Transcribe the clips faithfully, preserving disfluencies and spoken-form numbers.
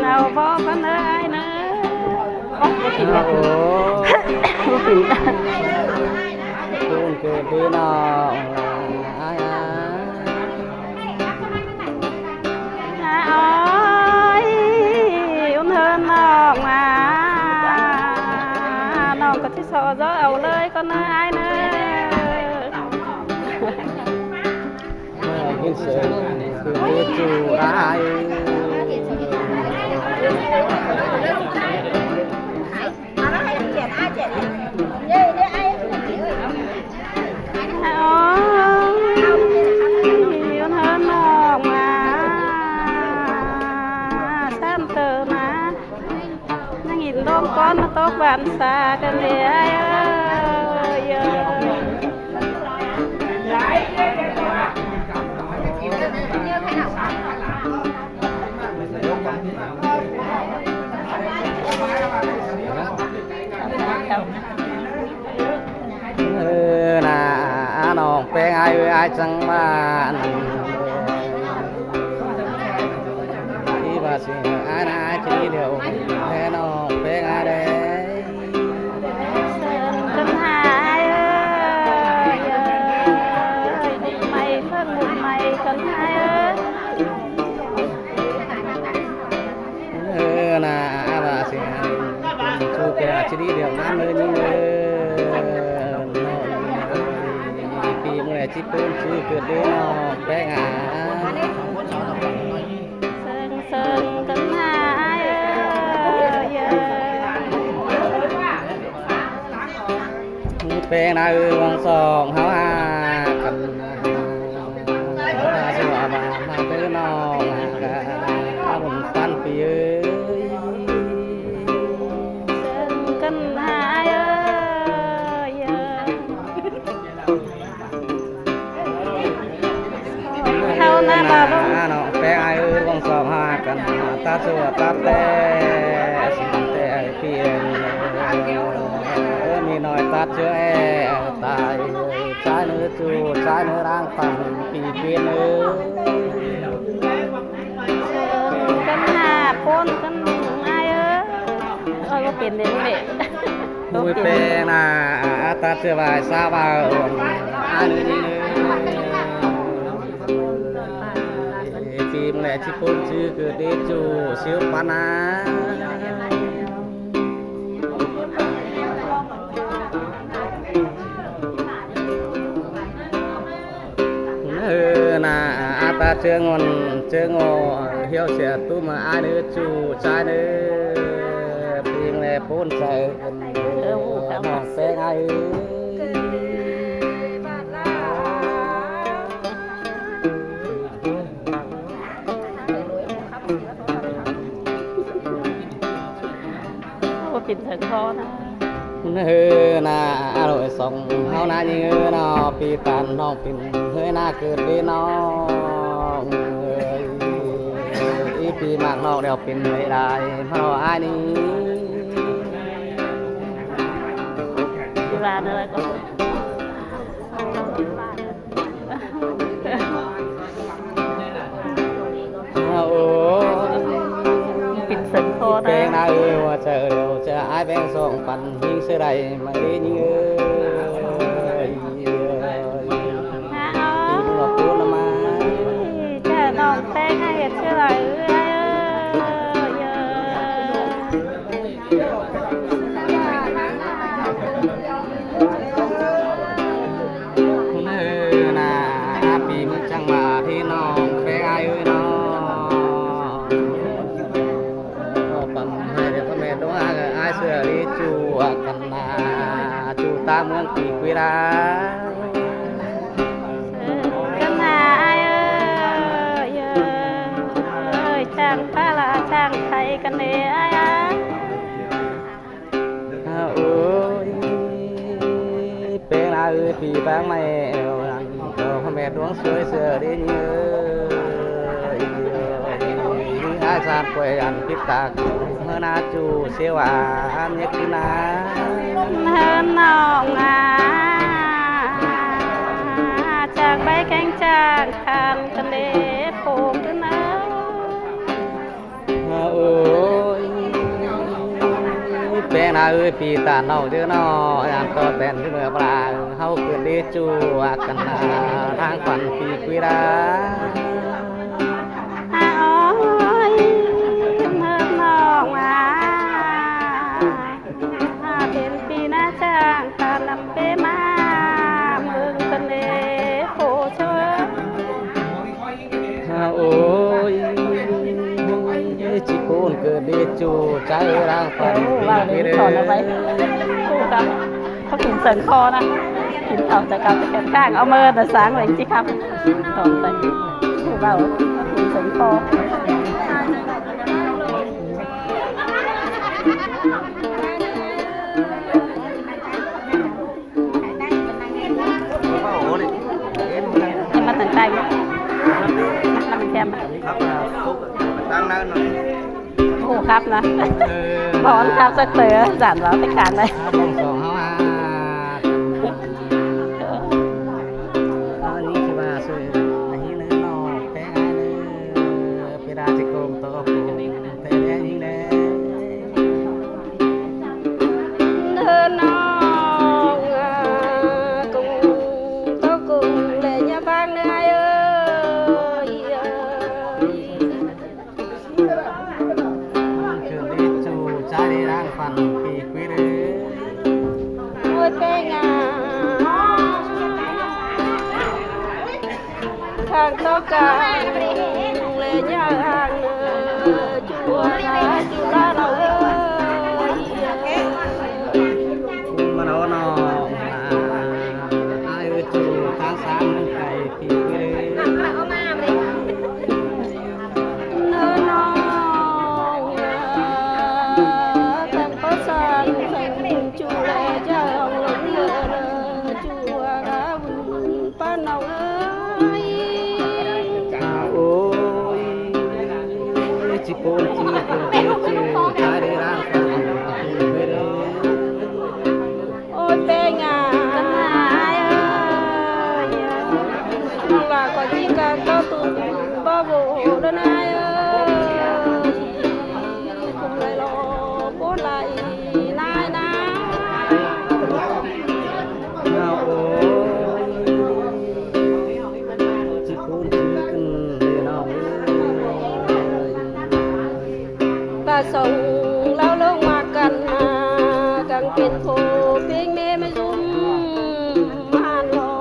Nau bok kan ơi ai nơ. Ơ, ơ. Kun kơ bi nong ai ai. Ơi, un hơn nong à. Nong kơ ti so gió âu lơi kan ơi ai nơ. Ơ, yun hơ nong ma. San tơ na. Nang in dong kon ma tok ban sa kan de ai ơ, yơ. Ơ, na, a nong peng ai ơi, ai chang ma. I ba si, ai na, ai chi điều, he nong peng ai de. Kan hai ơi, mai phang mut mai kan hai ơi. Ơ, na, a ba si, chu ke a chi di de, na, nơ, ni, nơ. Pi mu le chi pun chu ke de no, pe nga. Seng, seng, kan hai ơi, ơi. Peng na ư wang song hao ha kan. Sa su a ba ma pe no ka a bun tan pi ơi. Kan hai ơi, ơi. Hao na ba bông. Ano, peng ai ư wang song ha kan. Ta su ta te. Sin te ai pi ơi. Ơ, mi noi ta su e tai. Chai nơ chu, chai nơ rang pang pi pi nơ. Kan ha pon kan ai ơ. Ơ, có tiền đến lệ. Mui pe na, a ta su vai sa va ơ. Ai nơ ni nơ. Pi mu le chi pun chu ke de chu siu pa na. Ơ, na, a ta chơ ngon, chơ ngo, hiao sia tu ma ai nơ chu, chai nơ, ping le pun chai, nong peng ai ư. Ơ, pin thai kho na. Nơ na, a loi song hao na nhi ngơ na, pi tan nong pin hơi na kơ de nong. I pi mak nong đeo pin hơi đai, ma lo ai ni. Pi ba nơ ko. Pin seng kho na. Peng na ư wa chơ leo chơ ai peng song pan hing sơ dai ma de ni ơi. Pin lo pu na ma. Chơ nong peng ai chơ lai ư ai ơi. Hun ơ na, a pi mưn chang ma thi nong, pe ai ơi nong. Ơ, păng hai de pa me dong a, ai sơ ri chu a kan na, chu ta mưn pi kui ra. Kan na ai ơi, ơi, chang pa la, chang thai kan de ai ai. Ơi, peng na ơi, pi pang mai eo nan, to pa me dong suai sơ de ni ơi. Ai san kuai an pit tak, mơ na chu se wa an yek na. Mơ nong a, chang bai keng chang kan kan de pong na. เออ ปีตาเนาเยอะเนาะ ยามต่อแตนเมื่อปลา เฮาเกิดได้จูว่ากันนะ ทางฝันปีกุยรา อาอ้อยเมืองนองว่า อาเป็นปีหน้าจ้างตาลำเปมาเมืองทะเลโขงเชิง โอ้ย จิโกนเกิดเดจูใจร่างฝัน ว่าเลยถอนเอาไป คู่ครับ เขากินเสิงคอนะ กินเข่าจากเก่าจากแก่ข้าง เอามือแต่สางไว้จิครับ ถอนไป คู่เบา กินเสิงคอ ยังมาตั้งใจอยู่ มันแคมป์ ครับ ตั้งนานหน่อย โอ้ครับนะ เออ ร้อนครับสักเต๋อ สานเราไปขานเลย ครับ สองเฮาอ่ะ อันนี้คือว่าซื้ออันนี้เนอะ แป้งอันนี้ เวลาจะโกงโตโกง แต่แดงยิ่งแดง เดินน้องเอ่อ กุงโตกุง และอย่าฟังเด้อเอ้ย เอ้ย คือลิจูจารีร่างฟันปีกวิริ โอ้ย เป็นไง ทางต้องการและย่าห่างเนอ จัวลาจุลาเราเอ้ย มันเอาหน่อมา อายุจูทางสามมันไกลปีกวิริ เนอน้องเอ่อ ทางประสานทางจูลาย่าห่างเนอ จัวลา ป้าน้องเอ้ย โอ้ย จิโกนจิโกนจิโกน ตายได้ร่างกาย โอ้ย เป็นไงเอ้ย ลาก็จิกาก็ตุ่มบ่โบแล้วนายเอ้ย คงได้รอโบไหลนายนะ ตาสองเล่าลงมากันมา กังเป็นโพเพ็งแม่ไม่ซุ่มหันหลอ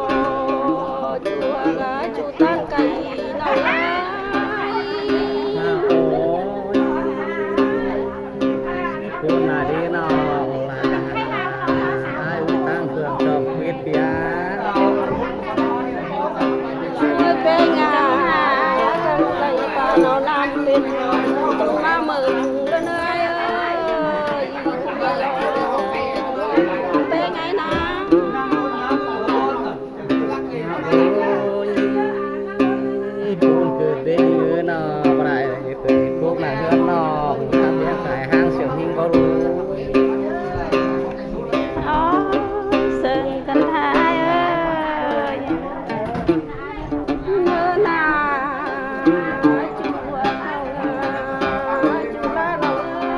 จัวกะจุตั้งไก่เนาะ คนนาดีเนาะ ให้ตั้งเครื่องจองเวทเปีย ช่วยเป็นงาน ไก่ปลาเนาะ น้ำเป็นมาเมืองเด้อเอ้ย เป็นไงนะ โอ้ย ปูนเกิดเด้งเงินเนาะ บ่ได้เกิดพวกหน้าเฮือนเนาะ ทำเลี้ยงขายห้างเสี่ยวหิ้งก็รู้ อ๋อ เซิงกันท้ายเอ้ย เนินนา จัวเขา จุลาเนาะเอ้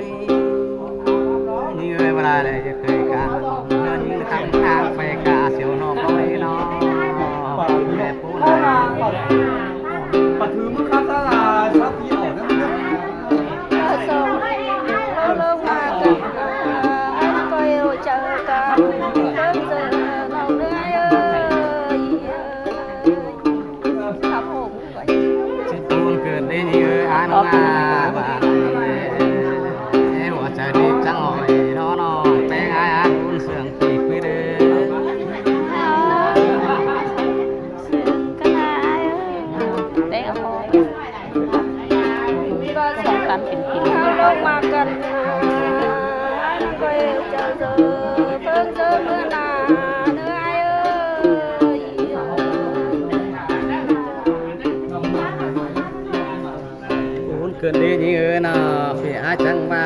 ย นี่เอ้ย เวลาใดจะเคยกะ เรื่องนี้ทำทางไปกะเสียวนอกเอาไว้เนาะ แม่ปูน ปะถือมือครับ ตลาดสักทีออกนะ ครับผม สิปูนเกิดได้นี่เอ้ย อันมา เอ้ย หัวใจดีจังเลยเนาะ น้องแป้งอ้าย อันปูนเสื่องปีกไปเลย เสื่องกันอ้ายเอ้ย แป้งเอาพอ สองสามสิบกิโล ลงมากันนะ ก็เจ้าเจอเพิ่งเจอเมื่อนาเด้ออ้ายเอ้ย ปูนเกินดีนี่เอ้ยนะ เปียจังว่า